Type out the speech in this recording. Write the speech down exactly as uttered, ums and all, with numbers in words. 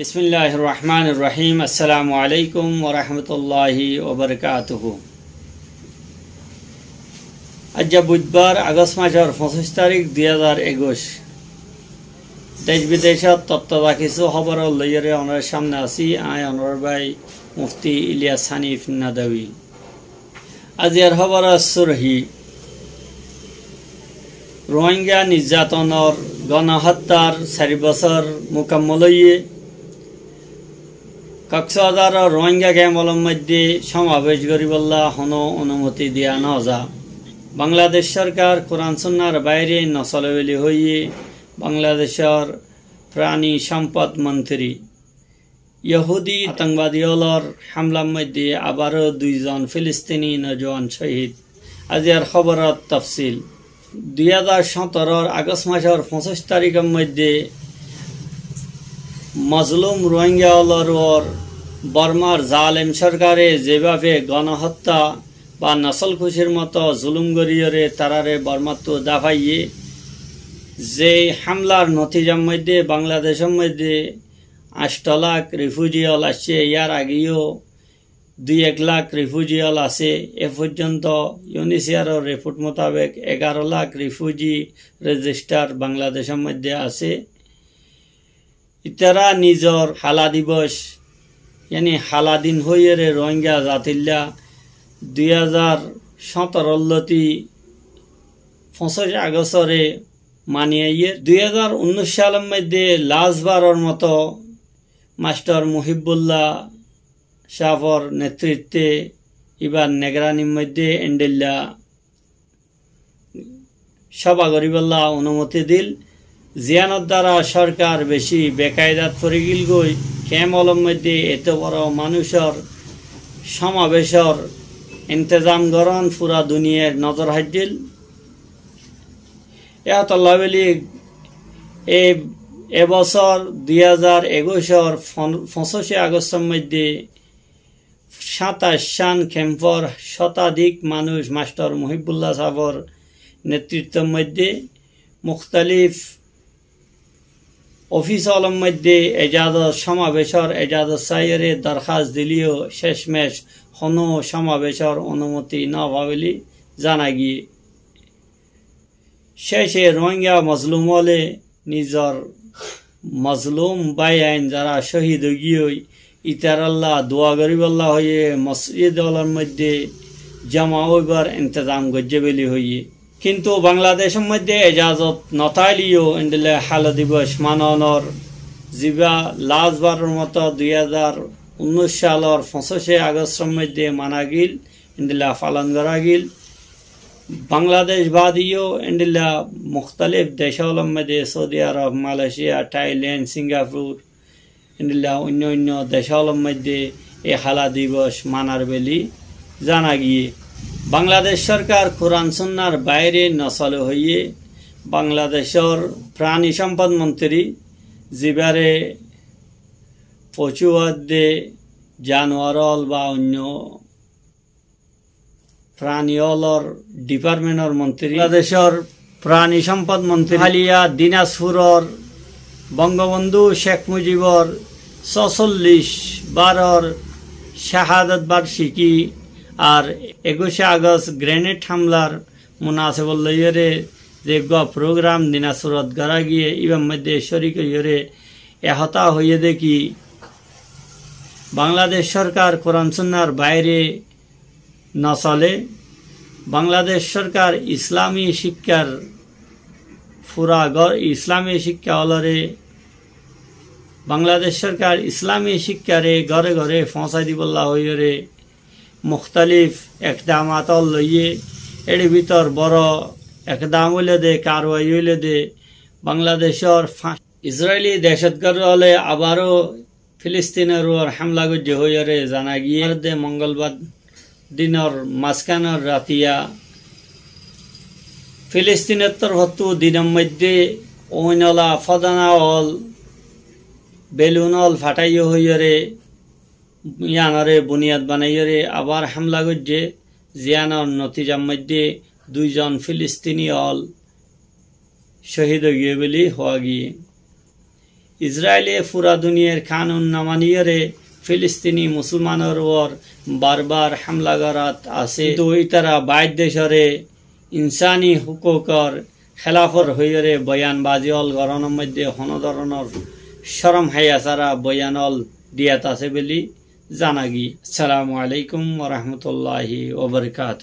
Bismilláhir rohmánir rohím. Assalamu aléikum wa rahmatulláhi wa barakátuhu. Aijja buidbar, Agost mañsor foñsíc tarík, dui házar ekuic. Dec bidecót totta za kissú hóbor loiyóre onórar sámne así, añí onórar bái Mufti Iliyas Hanif Nadwi. Aziyar hóboror surhí, Rohingya nizzatonor gonohóttar sair bosór mukammol óiye. Koksbazaror Rohingya kemp ólor moidde cómabec goríbolla honó onumoti diya no za. Bangladec sórkar Kuran Sunnar baáire no sole buli hoiyé Bangladecór prani cómpod montiri. Yohúdi atongbazi ólor hámlar moidde abaró dui zon Filistini nojuwan cóhid. Aziyar hóboror tofsil. Dui házar sóñtoror Agost mañsor foñsíc taríkor moidde mozlum Rohingya ólor uore Bormar zalem sórkare zebábe gonohótta ba nosolkucir moto zulum goríyore taráre Bormattu dafaiyé, ze hámlar notijar moidde Bangladecór moidde añctho lak rifuji ól aiccé, yar age yó dui ek lak rifuji ól asé. E foijjonto UNHCR or riport mutabek egaró lak rifuji rejistar Bangladecór moidde asé. Itará nizor hala diboc, yáni hala din hoiyóre Rohingya zatilla dui házar sóñtoror lóti foñsíc Agostóre mani aiyér. Dui házar unnúic salor moidde lasbaror moto mastor Muhibbulla sáfor netritte ibar negeranir moidde endilla cóba goríbolla onumoti dil, ziyánor duara sórkar beci bekaidát fori gilgói. Kemp ólor moidde eto boro manúicor cómabecór intezam gorón fura duniyai nozor haiddil. E hotálla buli e, e bosór dui házar ekuicor fon-, foñsíce Agostór moidde sátaicán kempor cótadik manúic mastor Muhibbulla sáfor netrittor moidde muktalif ofis ólor moidde ejazot, cómabecór ejazot saiyóre dorhas dileyó cecmec honó cómabecór onumoti no fa buli zana giyé. Céce Rohingya mozlum óle nizor mozlum báiyain zará cóhid ói giyói, itarálla dua goríbolla hoiyé mosjid ólor moidde joma óibar intezam goijjé buli hoiyé. Kintu Bangladecór moidde ejazot no táileyó endilla hala diboc manonor zibá lasbaror moto dui házar unnúic salor foñsíce Agostór moidde mana gil, endilla falon gora gil. Bangladec baade yó endilla muktalif dec ólor moidde Saudi Arob, Malaysia, Thailand, Singapore, endilla oinno oinno dec ólor moidde e hala diboc manar buli zana giyé. Bangladec sórkar Kuran Sunnar baáire no sole hoiyé Bangladecór prani cómpod montiri, zibáre focu adde januar ól ba oinno prani ólor dipartmentor montiri, Bangladecór prani cómpod montiri, haliya Dinaspuror Bongobondhu Cek Mujibor sócollic baror cahadot barciki ar ekuice Agost grened hámlar munasebot loiyóre ze eggúa program Dinaspurot gora giyé, ibar moidde córik óiyore e hotá hoiyé de ki, Bangladec sórkar Kuran Sunnar baáire no sole. Bangladec sórkar Islami cikkar fura gó-, Islami cikka ólore, Bangladec sórkar Islami cikkare góre góre foóñsai dibolla hoiyóre muktalif ekdamat ól loiyé. Ér bútor boro ekdam óilde, karwai óilde, Bangladecór fa-, Israeli dehcotgard óle abaró Filistinor uore hámla goijjé hoiyóre zana giyé. Ar de Mongolbar dinor mazkanor ratiya Filistinor torfóttu dinor moidde oinola fodana ól, belun ól fatháiye hoiyóre, yíanore buniyad banaiyóre abar hámla goijjé, ziyánor notijar moidde dui zon Filistini ól cóhid ói giyé buli hoó giyé. Israile fura duniyar kanun no maniyóre Filistini musulmanor uore bar bar hamla gorát asé. Kintu ítara bair decóre insani hukukor hélafor hoiyóre boyanbazi ól gorónor moidde hono dóronor córom háya sára boyan ól diyat asé buli zana giyé. Assalamu alaikum wa rahmatullahi wa barakatuhu.